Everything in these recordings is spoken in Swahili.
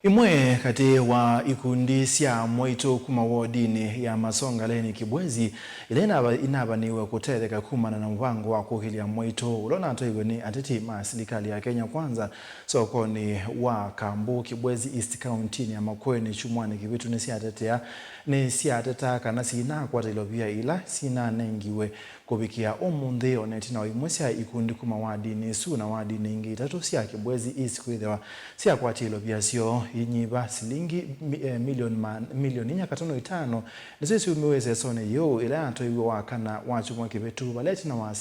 Imwe kati wa ikundi sya mwaitu kuma wodini ya Masongaleni Kibwezi ila inabaniwe kutetheka kumana na mpango wa kuhilia mwaitu ulona atoiwe ni ateti ma serikali ya Kenya Kwanza sokoni wa Kambu Kibwezi East County ya Makueni chumwani kibitu ni syatetea ni syateta kana sina kwata ilovia ila sina nengiwe kubikia umunthi onetina imwe sya ikundi kuma wadini isu na wadini ingi itatu sya Kibwezi East kwithiwa syakwatia ilovia syo inyiva silingi milioni 4.5 nisyo siumiwe sesone yu ila yatoiwe wakana wachumwa kivitu valia itina wa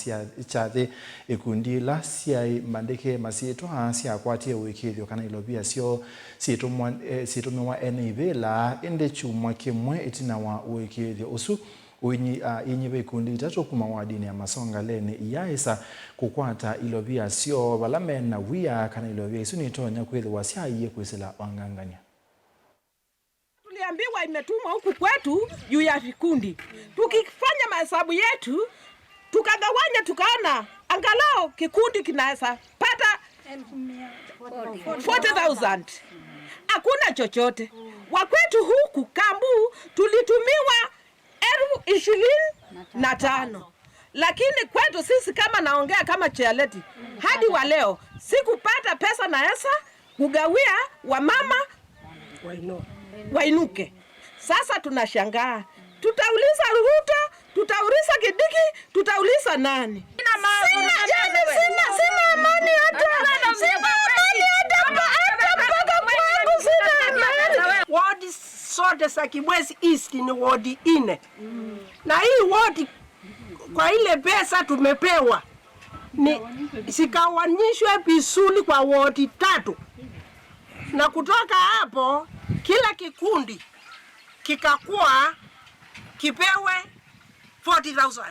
kyathi ikundi ila syai mbandike masyitwa syakwatie uikithyo kana ilovia syo syitumiwa ene ivila indi chumwa kimwe itina wa uikithyo usu inyiva ikundi itatu kuma wadini ya Masongaleni yaisa kukwata ilovia syo vala mena wia kana ilovia isu nitonya kwithiwa syaiye kwisila wangangania. Tuliambiwa imetumwa huku kwetu juu ya vikundi. Tukifanya mahesabu yetu tukagawanya, tukaona angalau kikundi kinaweza pata 40,000. Hakuna chochote. Wakwetu huku Kambu tulitumiwa 25,000, lakini kwetu sisi kama naongea kama chairlady, hadi wa leo sikupata pesa naweza kugawia wamama wainuke. Sasa tunashangaa, tutauliza Ruto, tutauliza Kindiki, tutauliza nani? Sina, yani sina amani hata, sina amani hata mpaka kwangu sina amani. Wodi zote za Kibwezi East ni wodi 4. Na hii wodi kwa ile pesa tumepewa ni zikawanyishwe vizuri kwa wodi 3. Na kutoka hapo kila kikundi kikakuwa kipewe 40,000.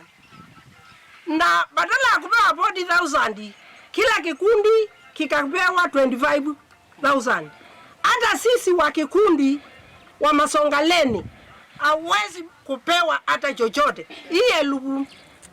Na badala ya kupewa 40,000 kila kikundi kikapewa 25,000. Hata sisi wa kikundi wa Masongaleni hawezi kupewa hata chochote. Hii elfu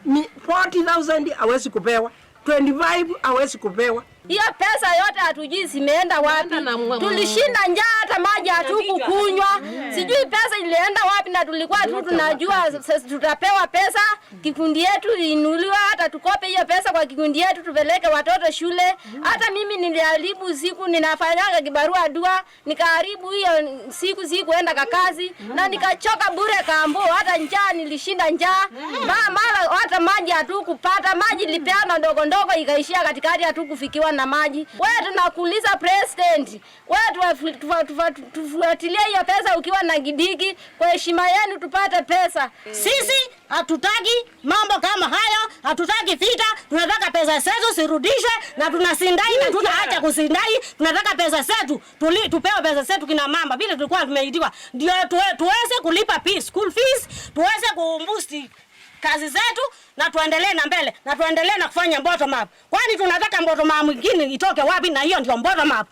40,000 hawezi kupewa, 25 hawezi kupewa. Hiyo pesa yote hatujui zimeenda wapi. Tulishinda njaa, hata maji hatukukunywa. Sijui pesa ilienda wapi, na tulikuwa tu tunajua tutapewa pesa, kikundi yetu inuliwa, hata tukope hiyo pesa kwa kikundi yetu tupeleke watoto shule. Hata mimi niliharibu siku, ninafanyaga kibarua dua, nikaharibu hiyo siku, sikuenda kakazi na nikachoka bure Kambu. Hata njaa nilishinda njaa, mara hata maji hatukupata. Maji ilipeana ndogo ndogo ikaishia katikati, hatukufikiwa na maji. Wewe tunakuuliza president, wewe tufuatilie hiyo pesa ukiwa na Kindiki, kwa heshima yenu tupate pesa. Sisi hatutaki mambo kama hayo, hatutaki vita, tunataka pesa zetu zirudishwe, na tunasindai na tunaacha kusindai. Tunataka pesa zetu, tupewe pesa zetu kina mama vile tulikuwa tumeitiwa, ndio tuweze kulipa school fees, tuweze kuboost kazi zetu na tuendelee na mbele na tuendelee na kufanya bottom up. Kwani tunataka bottom up mwingine itoke wapi? Na hiyo ndio bottom up.